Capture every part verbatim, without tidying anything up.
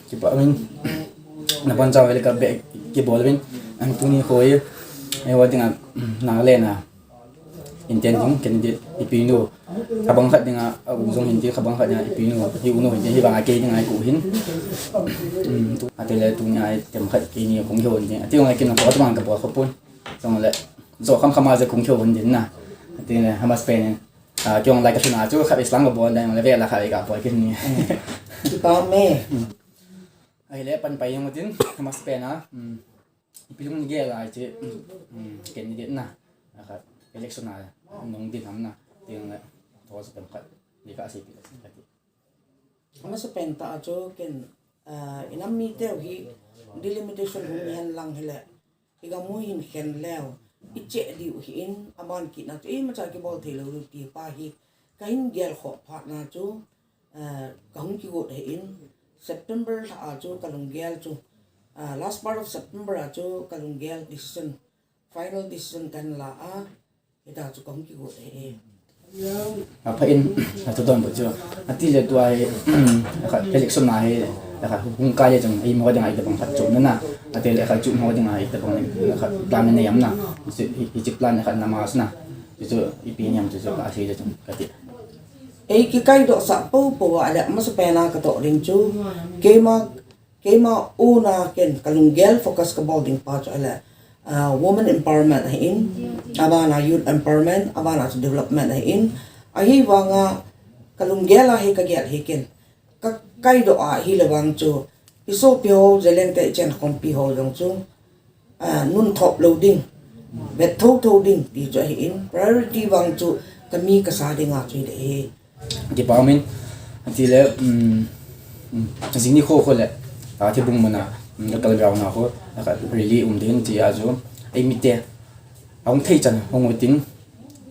Kipa min. Nabonchauvin ka be kibol uvin. An tuni hoi. Eiho dinga, mm, Nagaland a. Intending candidate ipi nu. Khabang khat dinga, a u jong hin ti, khabang khat dinga ipi nu. Hi u nu hin ti, hibanga kei dinga i ku hin. Mm, tu, atile tuni a item khat keini kong hi hon ti. Ati jong a kin ko tama ka bol kho pon. Jong le. Jo kham khama je kong hi hon din na. Atile hamasapen in. A, kei jong lai ka suna chu khat islang ka bol dai jong le vela khat ka bol kin ni. Kipa me. Ahile pan pai jong tin, hamasapen a. Mm. Ipi lung gel a hiche, mm, candidate na. Akhat election a nung din ham na. Tin le, thosei tem khat. Ni ka sei pi la sei khat. Amasapen tah a chu ken, ah, i nam mite u hi delimitation hung hen lang hile. I gam u hin khen leu. I cheh diu hi in, aban kit na chu, imacha kibol thei lou ti pa hi. Ka hin gel khoh phat na chu, ah, ka hung kigot ahi in, September lha a chu ka lunggel chu, ah, last part of September a chu ka lunggel decision, final decision ka hin la a, hita chu ka hung kigot ahi. Apha in, atu don bu chu. Atile tua hi, akhat election na hi, akhat hung kai le chung, eima dinga itobang khat chom na na. Atile akhat chu ma dinga itobang, akhat plan nei am na. Hiche, hiche plan akhat na mas na. Chu chu ipi niam chu chu ka sei chu kati. Ei kikaidoh sah popo a le, amasapen a ka toh ding chu, keima, keima u na ken ka lunggel focus ka bol ding pa chu ahile, ah, women empowerment ahi in, aban a youth empowerment, aban a chu development ahi in, ahivanga ka lunggel a hi ka gel hi ken, ka kaidoh a hile vang chu, i sopi ho, Zeliang te i chenkhompi ho jong chu, ah, nun thop lou ding, vet thotho ding ti chu ahi in, priority vang chu ka mi ka sa dinga chu hile hi. Kipa min, atile, um, um, jing nikho kho le, Tathibung mun a, um, local ground a kho, akhat rally um din ti a chu, ei mite, ahung thei chan hung u tin,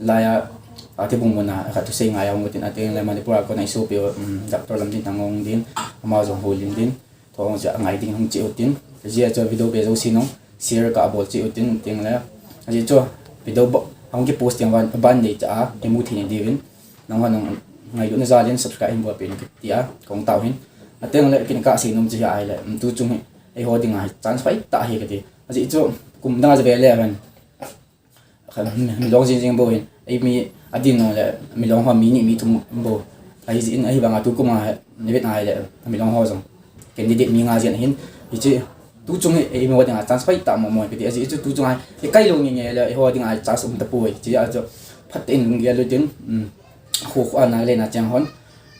lai a, Tathibung mun a, akhat thusei ngai a hung u tin, atile Manipur a kona i sopi, um, Doctor Lamdinthang hung din, ama jong houlim din, Thong chu angai ding hung cheh u tin. Ajeh chu video ve jouse nung share kabol cheh u tin, tin le. Ajeh chu video ba, hung kipost ding ban, ban dei cha a, imu thei na diuvin. Nangho nung ngailutna jal in subscribe hin bol peh in kati a, kong tao hin. Ateng le kin kasei nom chu hi ahile, um, tu chung hi, eiho dinga hi chance hoitah hi kati. Ajeh chu kum dang a chu ve le hen. Kha, milong jing jing bou hin, ei mi adin nung le, milong ho mi ni mi thum bou. Ahi jeh in, ahivanga tukum a, ni vet a le, milong ho jong. Candidate mi nga jeng hin, hiche, tu chung hi, ei mi ho dinga chance hoitah mo mo, kati, ajeh chu tu chung a, hi kai lou nge nge le, eiho dinga chance um tapoi, hiche a chu, phat in lunggel u tin, um, khu khu a na le na chang hon,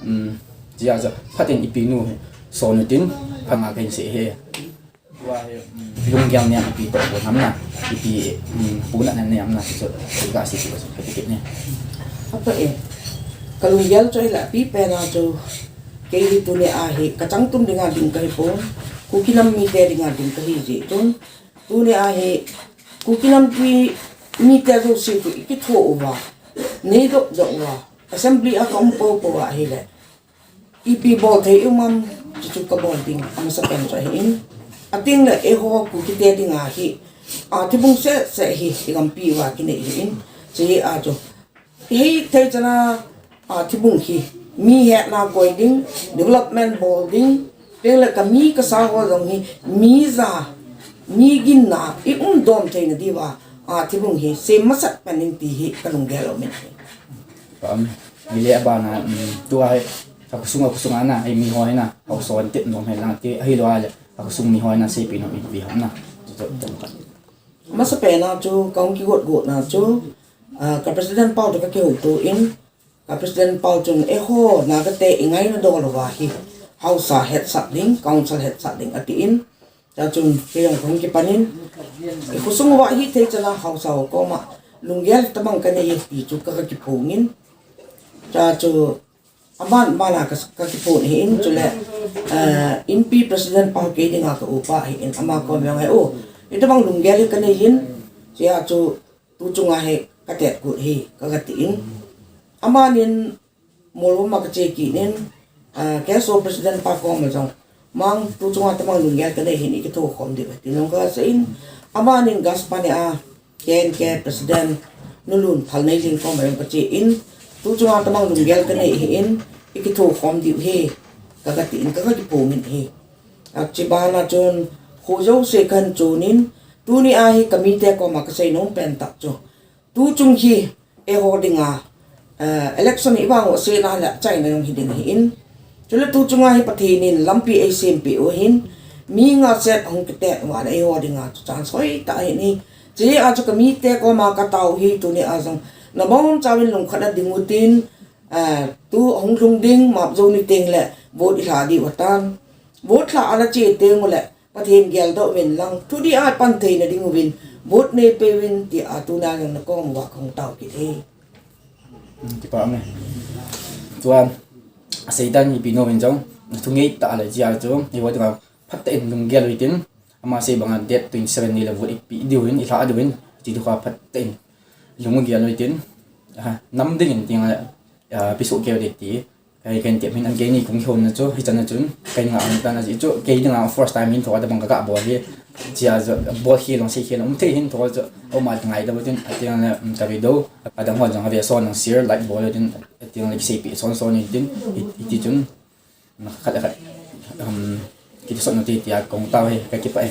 um, hiche a chu, phat in ipi nu hi, son u tin, phat nga kahin sei hi. Tua hi, um, lunggel niam ipi toh bol ham na, ipi, um, puna na niam na, chu, chu ka sei chu, ka ti kit ne. Ato e, ka lunggel chu hila pi pen a chu, kei hi tuni a hi, ka changtum dinga ding kahi pon, Kuki nam mite dinga ding kahi jeh chun, tuni a hi, Kuki nam tui mite jouse chu i kitho uva, nei doh doh uva, assembly a ka um popo ahile, ipi bol thei um am, chuchu ka bol ding, amasapen chu ahi in. Ateng le eiho Kuki te dinga hi, a, Thibung seh seh hi, i gampi uva kinei hi in. Hiche a chu, i hei thei chan a, a, Thibung hi, mi hetna koi ding, development bol ding, teng le ka mi ka sa ho jong hi, mi ja, mi ginna, i um dom thei na diuva, a, Thibung hi, sem masat pen in ti hi, ka lunggel um in ahi. Pam, mi le abana, um, tua hi, Ka khosung, ka khosung a na, ei mi ho hi na, haosa hon tep nom hen lang ti, ahilou le, ka khosung mi ho hi na, seipi nom in vi ham na. Chu, chu, chu, chu. Amasapen a chu, ka hung kigot got na chu, ah, ka president pau toh ka kihouto in, ka president pau chun, eiho, Naga te i ngaina dol uva hi, haosa hetsah ding, council hetsah ding, ati in, Chua chun, kei jong kahung kipan in, i khosung uva hithei chan a haosa ho koma, lunggel tabang kanei e ti chu ka, ka kiphong in. Chua chu, aban, aban a ka, ka kiphong ahi in chule, eh, Inpi president pa kei dinga ka upa ahi in, ama kom jong e, o, hitabang lunggel hi kanei in, chua chu, tu chunga hi ka tet kut hi, ka, ka ti in. Aman in, Molvom a ka che kit in, ah, K S O president pa koma jong, Mang, tu chunga tabang lunggel kanei hin i kitho khom diu, tin jong ka sei in, aman in gas pa ne a, K N K president, Nulun Phalneijing koma jong ka che in, tu chunga tabang lunggel kanei hi in, i kitho khom diu hi, ka, ka ti in, ka, ka kiphong in hi. Achibana chun, kho jouse kahin chonin, tuni a hi kamite koma kasei nom pen tah chu, tu chung hi eiho dinga, eh, election hi vang u sena le achaina jong hi ding ahin. Chule tu chunga hi Pathen in lampi eisempeh u ahin, mi nga set ahung kitet uva le eiho dinga chu chance hoitah ahin. Hiche a chu kamite koma katao hi, tuni a jong nabonchauvin lungkhat a ding utin, eh, tu ahung lhung ding map jou ni tengle vote ilha diu atan. Vote lha a nache teng ule Pathen geldoh uvin lang, thudih a pan theina ding uvin vote neipeuvin tia tuna jong nakom uva kahung tao kit e. Kipa ume. Tua seidan ipi nom in jong, thungeitah le jia chu eiho dinga phatah in lunggel uhitin, ama sei banga date twenty seven nile vote ipi diuvin, ilha diuvin, ti dukha phatah in lunggel uhitin, nam dingin tinga, ipi soh keu ding ti kahin tep hin, an keini kong honna chu hichan a chun kahin ngah tan, ajeh chu kei dinga first time hin, thua tobang kaga bol hi, chia chu bol khel jong sei khel um thei hin, thua chu ama ngaidam utin, atengle kavedou adang ho jong ave son jong share, like bol utin, atengle kiseipeh son son utin, hiti chun khat le khat kitisot ute tia kahung tao hi, kakipah e.